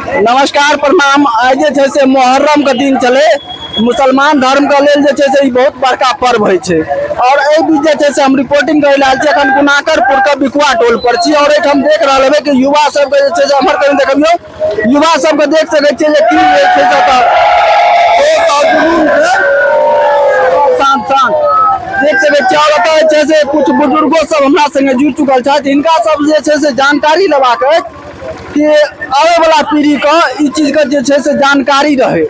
नमस्कार प्रणाम। आइ जे छै से मुहर्रम के दिन छलै। मुसलमान धर्म के लेल जे छै से ई बहुत बड़का पर्व होइ छै और एहि बीच जे छै से हम रिपोर्टिंग करै लए आयल छी। एखन गुनाकरपुर के बिकुआ टोल पर छी और एहिठाम देख रहल हेबै कि युवा सबके जे छै से एम्हर कनि देखबियौ, युवा सबके देख सकै छियै जे की जे छै से एतऽ जोश और जुनून छै। शांत शांत देख सकै छियै और एतऽ जे छै से कुछ बुजुर्गो सब हमरा संगे जुड़ि चुकल छथि। हिनका सब जे छै से जानकारी लेबाक अछि कि आबै वाला पीढ़ी के ई चीज के जे छै से जानकारी रहै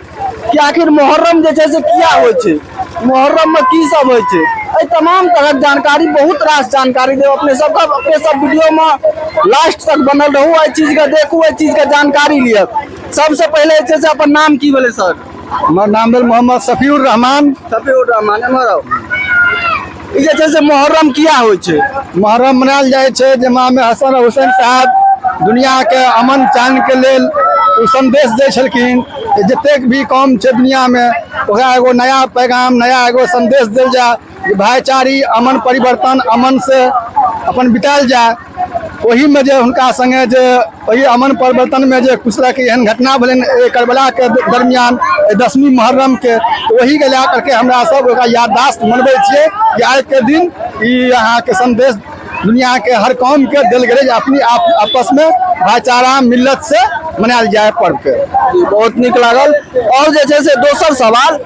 कि आखिर मुहर्रम जे छै से किया होइ छै, मुहर्रम में की सब होइ छै। एहि तमाम तरहक जानकारी, बहुत रास जानकारी देब अपने सबके। अपने सब वीडियो में लास्ट तक बनल रहू, एहि चीज के देखू, एहि चीज के जानकारी लिअ। सबसे पहिले जे छै से अपन नाम की भेलै सर? हमर नाम भेल मोहम्मद सफीउर रहमान। सफीउर रहमान, एम्हर आउ। ई जे छै से मुहर्रम किया होइ छै? मुहर्रम मनायल जाइ छै जे इमाम हसन और हुसैन साहब दुनियाके अमन चैनके लेल ओ संदेश दै छलखिन जे जतेक भी कौम छै दुनियामे ओकरा एगो नया पैगाम, नया एगो संदेश देल जाय जे भाईचारी अमन परिवर्तन अमन से अपन बितायल जाय। ओहीमे जे हुनका संगे जे ओहि अमन परिवर्तनमे जे किछु तरहके एहन घटना भेलनि एहि करबलाके दरमियान 10वीं मुहर्रमके, ओहीके लए करके हमरा सब ओकरा याददाश्त मनबै छियै कि आइके दिन ई अहाँके संदेश दुनियाके हर कौमके देल गेलै जे अपनी आप आपसमे भाईचारा मिल्लत से मनायल जाय पर्वके। जी, बहुत नीक लागल। और जे छै से दोसर सवाल,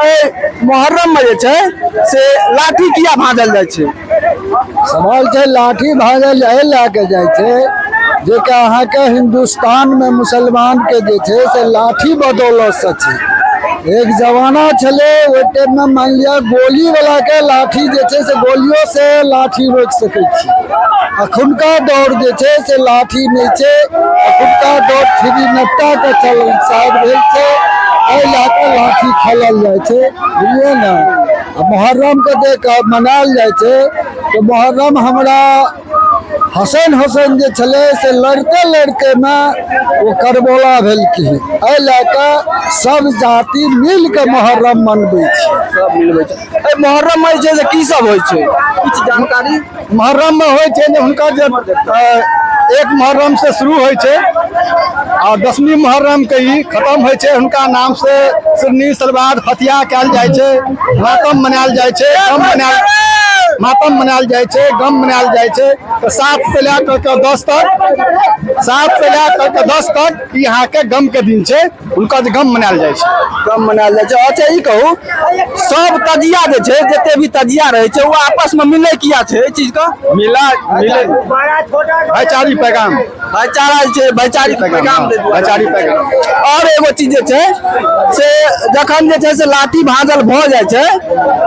एहि मुहर्रममे जे छै से लाठी किया भाँजल जाइ छै? सवाल छै लाठी भाँजल एहि लए कऽ जाइ छै जे कि अहाँके हिन्दुस्तानमे मुसलमानके जे छै से लाठी बदौलतसँ छै। एक जमाना छलै ओहि टाइममे मानि लिअ गोलीवलाके लाठी जे छै से गोलियोसँ लाठी रोकि सकै छी। अखुनका दौर जे छै से लाठी नहि छै, अखुनका दौर थ्री नट्टाके चलल साइड भेल छै, एहि लए कऽ लाठी खेलल जाइ छै, बुझलियै ने। आ मुहर्रमके जे मनायल जाइ छै तऽ मुहर्रम हमरा हसन हुसैन जे छलै से लड़िते लड़ितेमे ओ करबोला भेलखिन, एहि लए कऽ सब जाति मिल कऽ मुहर्रम मनबै छै। सब मिलबै छै। एहि मुहर्रममे जे छै से की सब होइ छै, किछु जानकारी? मुहर्रममे होइ छै जे हुनकर जे 1 मुहर्रम से शुरू होइ छै और 10वीं मुहर्रम के ई खत्म होइ छै। हुनका नाम से सिरनी सलवार फतिया कयल जाइ छै, मातम मनायल जाइ छै, गम मनायल, मातम मनायल जाइ छै, गम मनायल जाइ छै। तऽ 7 से लए कऽ के 10 तक, 7 से लए कऽ के 10 तक ई अहाँके गम के दिन छै, हुनकर जे गम मनायल जाइ छै। गम मनायल जाइ छै। अच्छा ई कहू, सब तजिया जे छै, जते भी तजिया रहै छै ओ आपस में मिलै किया छै? एहि चीज के मिला मिले भाईचारी पैगाम, भाईचारा जे छै, भाईचारी पैगाम दै दुआरे। भाईचारी पैगाम। और एगो चीज जे छै से जखन जे छै से लाठी भाँजल भऽ जाइ छै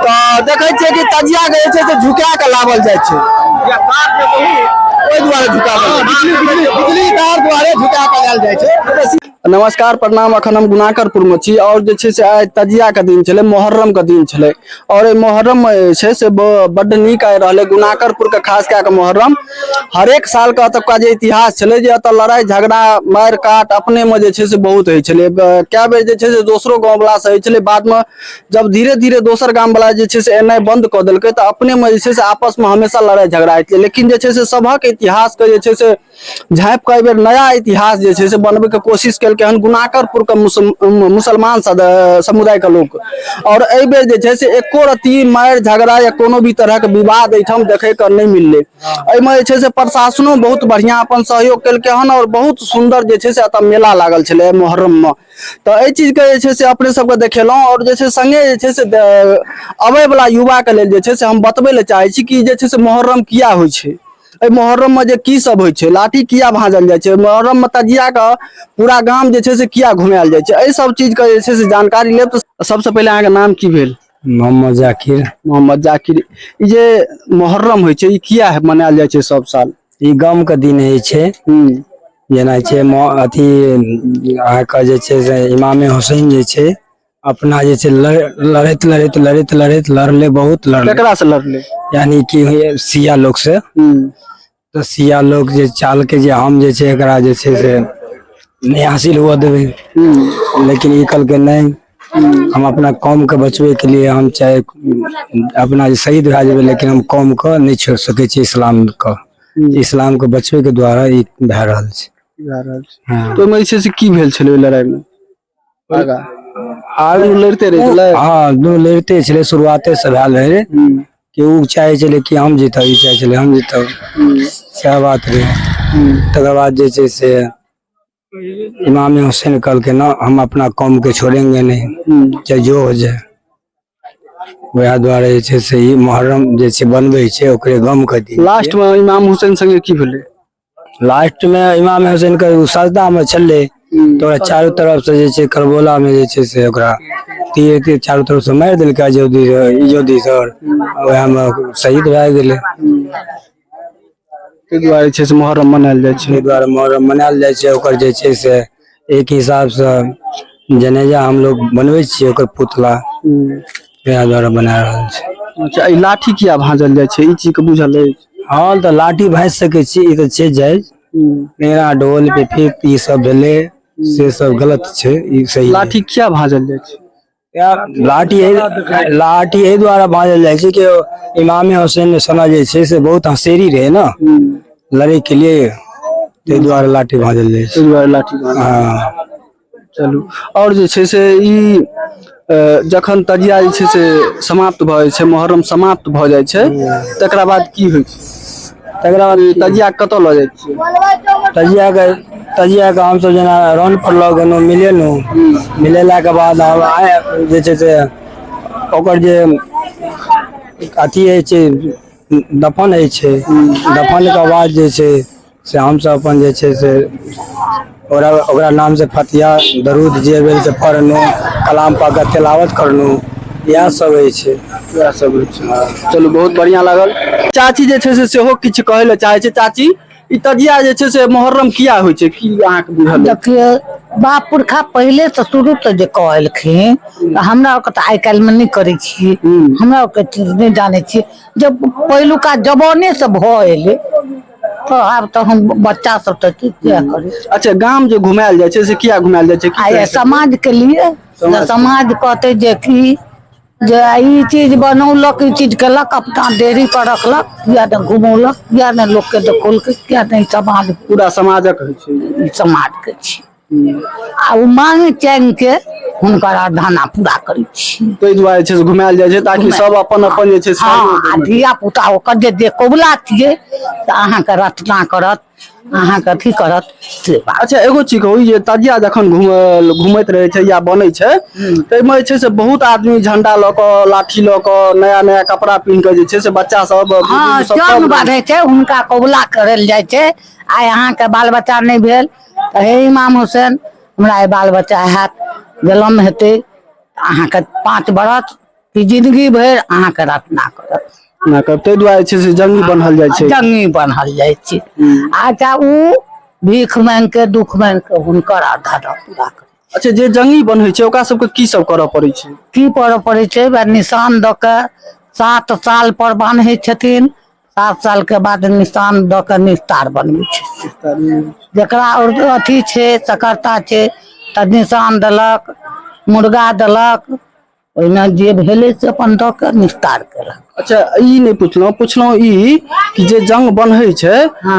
तऽ देखै छियै कि तजिया के जे छै से झुका के लावल जाइ छै, ओहि दुआरे झुकावल जाइ छै। बिजली बिजली बिजली तार दुआरे झुका के लायल जाइ छै। नमस्कार प्रणाम। अखन हम गुनाकरपुर में छी और जे छै से आइ तजिया के दिन छलै, मुहर्रम के दिन छलै और एहि मुहर्रम में जे छै से बड्ड नीक आइ रहलै गुनाकरपुर के, खास कए कऽ मुहर्रम। हरेक साल के एतुका जे इतिहास छलै जे एतऽ लड़ाइ झगड़ा मारि काट अपने में जे छै से बहुत होइ छलै। कए बेर जे छै से दोसरो गाँव वाला से होइ छलै। बाद में जब धीरे धीरे दोसर गाम वाला जे छै से एनाइ बंद कऽ देलकै तऽ अपने में जे छै से आपस में हमेशा लड़ाइ झगड़ा होइ छलै। लेकिन जे छै से सभक इतिहास के जे छै से झाँपि कऽ एहिबेर नया इतिहास जे छै से बनबैके कोशिश केलकै हन गुनाकरपुरके मुसलमान समुदायके लोक और एहिबेर जे छै से एको रत्ती मारि झगड़ा या कोनो भी तरहके विवाद एहिठाम देखैके नहि मिललै। एहिमे जे छै से प्रशासनो बहुत बढ़िआँ अपन सहयोग केलकै हन और बहुत सुन्दर जे छै से एतऽ मेला लागल छलै मुहर्रममे। तऽ एहि चीजके जे छै से अपने सबके देखेलहुँ और जे छै सङ्गे जे छै से अबैवला युवाके लेल जे छै से हम बतबै लए चाहै छी कि जे छै से मुहर्रम किया होइ छै, एहि मुहर्रममे जे की सब होइ छै, लाठी किया भाँजल जाइ छै, मुहर्रममे तजियाके पूरा गाम जे छै से किया घुमायल जाइ छै, एहि सब चीजके जे छै से जानकारी लेब। तऽ सबसँ पहिले अहाँके नाम की भेल? मोहम्मद जाकिर। मोहम्मद जाकिर। ई जे मुहर्रम होइ छै ई किया मनायल जाइ छै सब साल? ई गम के दिन होइ छै। जेना छै अथी अहाँके जे छै से इमामे हुसैन जे छै अपना जे छै लड़ैत लड़ैत लड़ैत लड़ैत लड़ले, बहुत लड़ले। केकरा से लड़ले? यानी कि सिया लोग से। तऽ सिया लोग जे चाल के जे हम जे छै एकरा जे छै से नहि हासिल हुअ देबै, लेकिन ई कहलकै नहि, हम अपना कौम के बचबै के लिए हम चाहे अपना जे शहीद भए जेबै लेकिन हम कौम के नहि छोड़ि सकै छी, इस्लाम के, इस्लाम के बचबै के द्वारा ई भए रहल छै। भए रहल छै। हँ। तऽ ओहिमे जे छै से की भेल छलै ओहि लड़ाई मे आगा आगू लड़िते रहै छलै? हँ, दुनू लड़िते छलै, शुरुआते से भेल रहै कि ओ चाहै छलै कि हम जीतब, ई चाहै छलै हम जीतब, सएह बात रहै। तकर बाद जे छै से इमाम हुसैन कहलकै ना, हम अपना कौम के छोड़ेंगे नहीं, चाहे जो हो जाए। वएह दुआरे जे छै से ई मुहर्रम जे छै बनबै छै ओकरे गम के दिन। लास्ट मे इमाम हुसैन संगे की भेलै? लास्ट मे इमाम हुसैन के ओ सजदा मे छलै तऽ ओकरा चारू तरफ से जे छै करबोला मे जे छै से ओकरा तीर तीर चारू तरफ से मारि देलकै अयोधी इजोधी सर, वएह मे शहीद भए गेलै। ताहि दुआरे छै से मुहर्रम मनायल जाइ छै। ताहि दुआरे मुहर्रम मनायल जाइ छै। ओकर जे छै से एक हिसाब से जनेजा हमलोग बनबै छियै ओकर पुतला, इएह दुआरे बना रहल छै। अच्छा, ई लाठी किया भाँजल जाइ छै, ई चीज के बुझल अछि? हँ, तऽ लाठी भाँजि सकै छी, ई तऽ छै जायज। मेरा ढोल पिपही ई सब भेलै से सब गलत छै, ई सही नहि। लाठी किया भाँजल जाइ छै? लाठी एहि दुआरे भाँजल जाइ छै कि इमामे हुसैन सना जे छै से बहुत हसेरी रहै ने लड़ै के लिए, ताहि दुआरे लाठी भाँजल जाइ छै। ताहि दुआरे लाठी भाँजल। हँ। चलू, आओर जे छै से ई जखन तजिया जे छै से समाप्त भऽ जाइ छै, मुहर्रम समाप्त भऽ जाइ छै, तकरा बाद की होइ छै? तकरा बाद तजिया कतऽ लऽ जाइ छियै? तजिया के हमसब जेना रन पर लऽ गेलहुँ, मिलेलहुँ, मिलेलाके बाद हम आइ जे छै से ओकर जे अथी होइ छै, दफन होइ छै, दफनके बाद जे छै से हमसब अपन जे छै से ओकरा ओकरा नाम से फतिया दरूद जे भेल से पढ़लहुँ, कलाम पाकके तिलावत करलहुँ, इएह सब होइ छै। इएह सब होइ छै। चलू, बहुत बढ़िआँ लागल। चाची जे छै से सेहो किछु कहै लए चाहै छै। चाची, ई तजिया जे छै से मुहर्रम किया होइ छै, की अहाँके बुझल अछि? देखियौ, बाप पुरखा पहिले तऽ शुरू तऽ जे कऽ एलखिन तऽ हमरा आरके तऽ आइ काल्हिमे नहि करै छियै, हमरा आरके चीज नहि जानै छियै। जब पहिलुका जमाने से भऽ एलै तऽ आब तऽ हम बच्चा सब तऽ की किया करै छै। अच्छा, गाम जे घुमायल जाइ छै से किया घुमायल जाइ छै, की आ कहै छै? समाज के लिए, समाज कहतै जे की जे ई चीज बनौलक, ई चीज केलक, अपना डेरी पर रखलक, किया नहि घुमौलक, किया नहि लोकके देखौलकै, किया नहि समाज। पूरा समाजक होइ छै। ई समाजके छी आ ओ मांग चांगि के हुनकर अरधाना पूरा करै छी। ताहि दुआरे छै से घुमायल जाइ छै ताकि सब अपन अपन जे छै से हँ, आ धिया पुता ओकर जे जे कबुला छियै तऽ अहाँके रचना करत, अहाँके अथी करत, से बात। अच्छा, एगो चीज कहू, जे तजिया जखन घुमैत रहै छै या बनै छै, ताहिमे जे छै से बहुत आदमी झंडा लऽ कऽ, लाठी लऽ कऽ, नया नया कपड़ा पहिन कऽ जे छै से बच्चा सब, हँ, बुजुर्ग सब जंग सब बांधै छै, हुनका कबुला करल जाइ छै। आइ अहाँके बाल बच्चा नहि भेल तऽ हे इमाम हुसैन, हमरा आइ बाल बच्चा हैत, जनम हेतै, अहाँके 5 बरस कि जिंदगी भरि अहाँके रचना करत। ना करब, ताहि दुआरे छै से जंगी बन्हल जाइ छै। जंगी बन्हल जाइ छै। अच्छा, ओ भीख मांगि के, दुख मांगि के हुनकर आधा पूरा करै। अच्छा, जे जंगी बन्है छै ओकरा सबके की सब करऽ पड़ै छै? की करऽ पड़ै छै? वएह निशान दऽ के 7 साल पर बान्है छथिन, 7 साल के बाद निशान दऽ के निस्तार बनबै छै। जकरा और अथी छै, सकरता छै, तऽ निशान देलक, मुर्गा देलक, ओहिमे जे भेलै से अपन दऽ के निस्तार केलक। अच्छा, ई नहि पुछलहुँ, पुछलहुँ ई कि जे जंग बन्है छै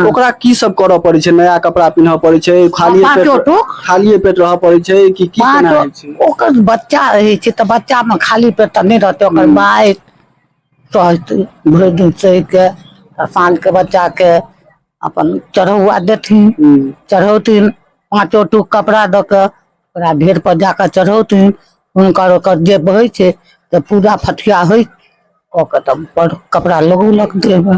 ओकरा की सब करऽ पड़ै छै? नया कपड़ा पिन्हऽ पड़ै छै, खालिए पेट पाँचो टूक। खालिए पेट रहऽ पड़ै छै कि की केना पाँचो होइ छै? ओकर बच्चा रहै छै तऽ बच्चामे खाली पेट तऽ नहि रहतै, ओकर माय सहतै, भरि दिन सहि के आ साँझके बच्चाके अपन चढ़ौआ देथिन, चढ़ौथिन, पाँचो टूक कपड़ा दऽ कऽ ओकरा ढेर पर जाकऽ चढ़ौथिन। हुनकर ओकर जे होइ छै तऽ पूजा फतिया होइ कऽ के तब पर कपड़ा लगौलक, देहमे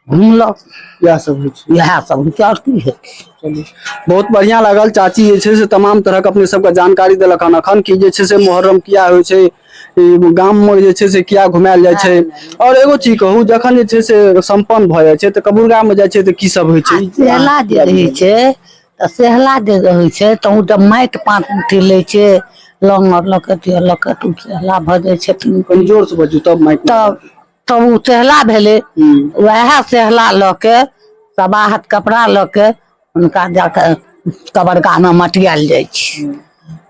घुमलक। इएह सब होइ छै। इएह सब होइ छै, आओर की होइ छै? चलू, बहुत बढ़िया लागल। चाची जे छै से तमाम तरहक अपने सबके जानकारी देलक हन अखन कि जे छै से मुहर्रम किया होइ छै, ई गाम मे जे छै से किया घुमायल जाइ छै। आओर एगो चीज कहू, जखन जे छै से सम्पन्न भऽ जाइ छै तऽ कबुरगा मे जाइ छै तऽ की सब होइ छै? सहला जे रहै छै तऽ सहला जे रहै छै तऽ ओ जब माटि पाति लै छै, लौंग आर लऽ के, अथी आर लऽ के, तऽ ओ सहला भऽ जाइ छथिन। कनि जोर से बजू तब माइक। तब तब ओ सहला भेलै। वएह सहला लऽ के, सवा हाथ कपड़ा लऽ के हुनका जाकऽ कबरगाहमे मटियाएल जाइ छै।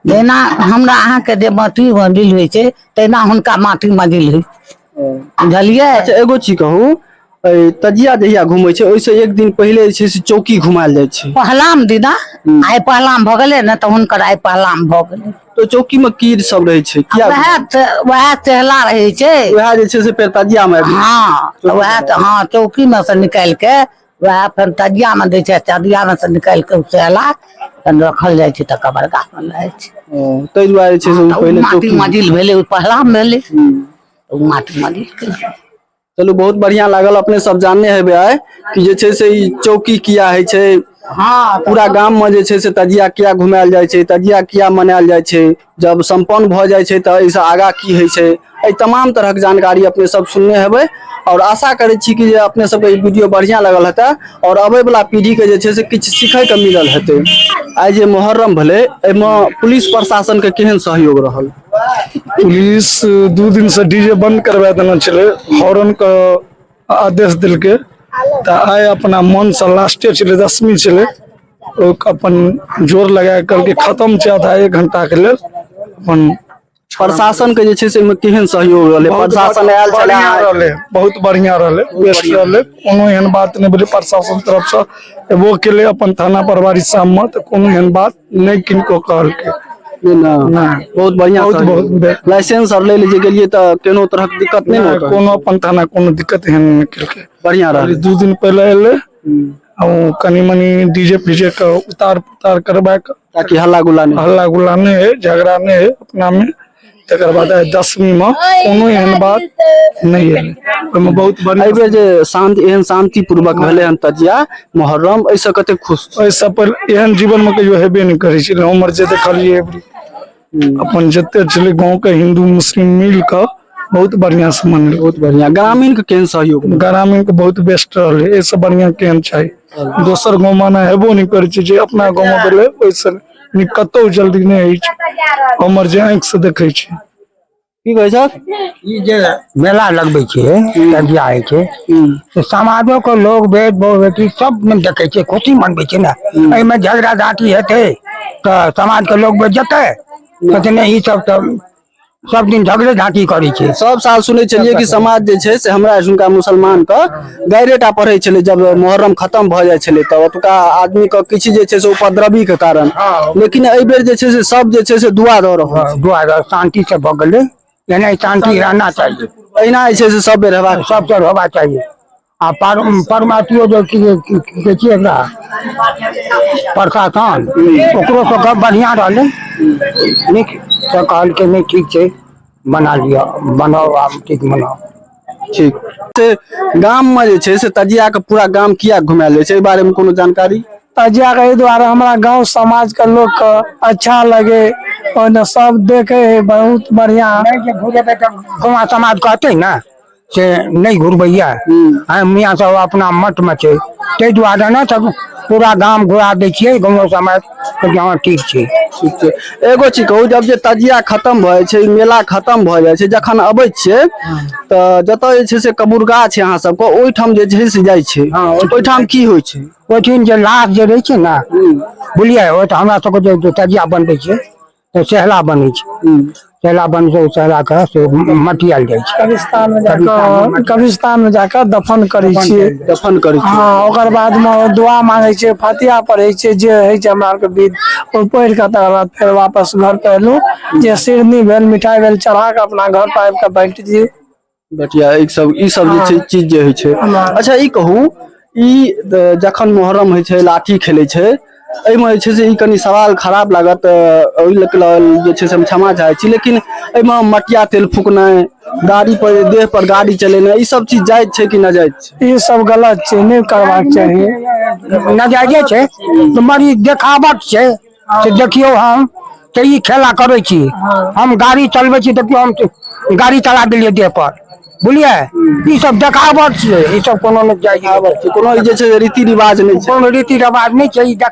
जेना हमरा अहाँके जे माटी मडिल होइ छै तहिना हुनका माटी मडिल होइ छै, बुझलियै? अच्छा, एगो चीज कहू, एहि तजिया जहिया घूमै छै ओहिसँ एक दिन पहिले जे छै से चौकी घुमायल जाइ छै। पहलाम दिना, आइ पहलाम भऽ गेलै ने, तऽ हुनकर आइ पहलाम भऽ गेलै। तऽ चौकी मे कीर सब रहै छै किया? वएह चहला रहै छै, वएह जे छै से फेर तजिया मे आबि। हँ, तऽ वएह तऽ, हँ, चौकी मे से निकालि के वएह फेर तजिया मे दै छै। तजिया मे से निकालि के ओ चहला फेर रखल जाइ छै, तऽ कबरगाह मे रहै छै। ओ, ताहि दुआरे छै से ओ तऽ ओ पहिले माटि चौकी मजिल भेलै, ओ पहलाम भेलै, ओ माटि मजिल केलकै। चलू, बहुत बढ़िया लागल। अपने सब जानने हेबै आइ कि जे छै से ई चौकी किया होइ छै। हँ। पूरा गाम मे जे छै से तजिया किया घुमायल जाइ छै, तजिया किया मनायल जाइ छै, जब सम्पन्न भऽ जाइ छै तऽ एहिसँ आगा की होइ छै, एहि तमाम तरहक जानकारी अपने सब सुनने हेबै। आओर आशा करै छी कि जे अपने सबके ई वीडियो बढ़िया लगल हेतै आओर अबै वाला पीढ़ी के जे छै से किछु सीखै के मिलल हेतै। आइ जे मुहर्रम भेलै, एहिमे पुलिस प्रशासन के केहन सहयोग रहल? पुलिस 2 दिन से डीजे बंद करवा देने छलै, हॉर्न के आदेश देलकै, तऽ आइ अपना मन से लास्टे छलै, 10वीं छलै, ओ अपन जोर लगा के कहलकै खत्म छै, आधा एक घंटा के लेल अपन। प्रशासन के जे छै से एहिमे केहन सहयोग रहलै? प्रशासन आयल छलै? बढ़िया रहलै, बहुत बढ़िया रहलै, बेस्ट रहलै। कोनो एहन बात नहि भेलै। प्रशासन तरफ से एबो केलै अपन थाना प्रभारी साममे, तऽ कोनो एहन बात नहि किनको कहलकै। नहि ने? नहि। बहुत बढ़िया। बहुत सहयोग। बहुत। लाइसेंस आर लै लए जे गेलियै तऽ कोनो तरहक दिक्कत नहि ने होतै? कोनो अपन थाना कोनो दिक्कत एहन नहि केलकै। बढ़िया रहलै। 2 दिन पहिले एलै आ ओ कनि मनि डीजे फीजे के उतार पुतार करबा कऽ, ताकि हल्ला गुल्ला नहि, हल्ला गुल्ला नहि होइ, झगड़ा नहि होइ अपना मे। तकर बाद आइ 10वीं मे कोनो एहन बात नहि एलै, ओहिमे बहुत बढ़िया। एहि बेर जे शांति, एहन शांति पूर्वक भेलै हन तजिया मुहर्रम, एहिसँ कतेक खुश छी? ओहिसँ पहिले एहन जीवन मे कहियो हेबे नहि करै छलै। हमर जे देखलियै अबरी, अपन जते छलै गाँव के हिन्दू मुस्लिम मिल कऽ बहुत बढ़िया से मनेलकै। बहुत बढ़िया। ग्रामीण के केहन सहयोग? ग्रामीण के बहुत बेस्ट रहलै। एहिसँ बढ़िया केहन चाही? दोसर गाँव मे एना हेबो नहि करै छै। जे अपना गाँव मे भेलै, ओहिसँ नीक कतहु जल्दी नहि होइ छै, हमर जे आँखि से देखै छी। की कहै छह? ई जे मेला लगबै छै, तजिया होइ छै, तऽ समाजो के लोग बेट बहु बेटी सब ने देखै छै, खुशी मनबै छै ने। एहिमे झगड़ा झाँटी हेतै तऽ समाज के लोग जेतै, कहतै नहि, ई सब तऽ सब दिन झगड़े झाँटी करै छै। सब साल सुनै छलियै कि समाज जे छै से हमरा एहिठुनका मुसलमान के गाइरे टा पढ़ै छलै जब मुहर्रम खत्म भऽ जाइ छलै, तऽ ओतुका आदमी के किछु जे छै से उपद्रवी के कारण। लेकिन एहि बेर जे छै से सब जे छै से दुआ दऽ रहल छै। दुआ शांति से भऽ गेलै, यानी शांति रहना चाहिए। एहिना जे छै से सब बेर हेबाक। सब तरह होबा चाहिए। आ पर परमात्मियो जे की की कहै छियै एकरा प्रशासन, ओकरो सबके बढ़िआँ रहलै। नीक से कहलकै, नहि ठीक छै, बना लिअ, बनाउ, आब ठीक मनाउ। ठीक से गाम मे जे छै से तजिया के पूरा गाम किया घुमायल जाइ छै, एहि बारे मे कोनो जानकारी? तजिया के एहि दुआरे हमरा गांव समाज के लोग के अच्छा लगे, ओहिमे सब देखे है बहुत बढ़िया। नहि जे घुरेबै तऽ गाँव समाज कहतै ने से नहि घुरबैया, आइ मियाँ सब अपना मठमे छै, ताहि दुआरे ने सब पूरा गाम घुरा दै छियै, गाँवो समाज कहै हँ ठीक छै। ठीक छै। एगो चीज कहू, जब जे तजिया खत्म भऽ जाइ छै, मेला खत्म भऽ जाइ छै, जखन अबै छियै तऽ जतऽ जे छै से कबुरगाह छै अहाँ सबके, ओहिठाम जे छै से जाइ छै, ओहिठाम की होइ छै? ओहिठाम जे लाश जे रहै छै ने, बुझलियै, ओहि तऽ हमरा सबके जे तजिया बनबै छै तऽ सहला बनै छै, सहला बनै छै, ओ सहला के से मटियाल जाइ छै। कब्रिस्तान में जाकऽ, कब्रिस्तान में जाकऽ दफन करै छियै। दफन करै छियै। हँ, ओकर बाद मे दुआ मांगै छियै, फातिहा पढ़ै छियै, जे होइ छै हमरा आरके विध, ओ पढ़ि कऽ तकर बाद फेर वापस घर पर एलहुँ। जे सिरनी भेल, मिठाई भेल, चढ़ा कऽ अपना घर पर आबि कऽ बाँटि दियौ। बटिया ई सब, ई सब जे छै चीज जे होइ छै। अच्छा, ई कहू, ई जखन मुहर्रम होइ छै, लाठी खेलै छै, एहिमे जे छै से ई कनि सवाल खराब लागत, ओहि लेल जे छै से हम क्षमा चाहै छी, लेकिन एहिमे मटिया तेल फूकनाइ, गाड़ी पर, देह पर गाड़ी चलेनाइ, ई सब चीज जायज छै कि नाजायज छै? ई सब गलत छै, नहि करबाक चाही। नाजायजे छै, तऽ बड़ी देखावट छै से देखियौ हम तऽ ई खेला करै छी, हम गाड़ी चलबै छी, देखियौ हम तऽ गाड़ी चला देलियै देह पर, बुझलियै? ई सब देखावट छियै, ई सब कोनो नहि जाइ कोनो ई जे छै रीति रिवाज नहि छै। कोनो रीति रिवाज नहि छै ई देखा।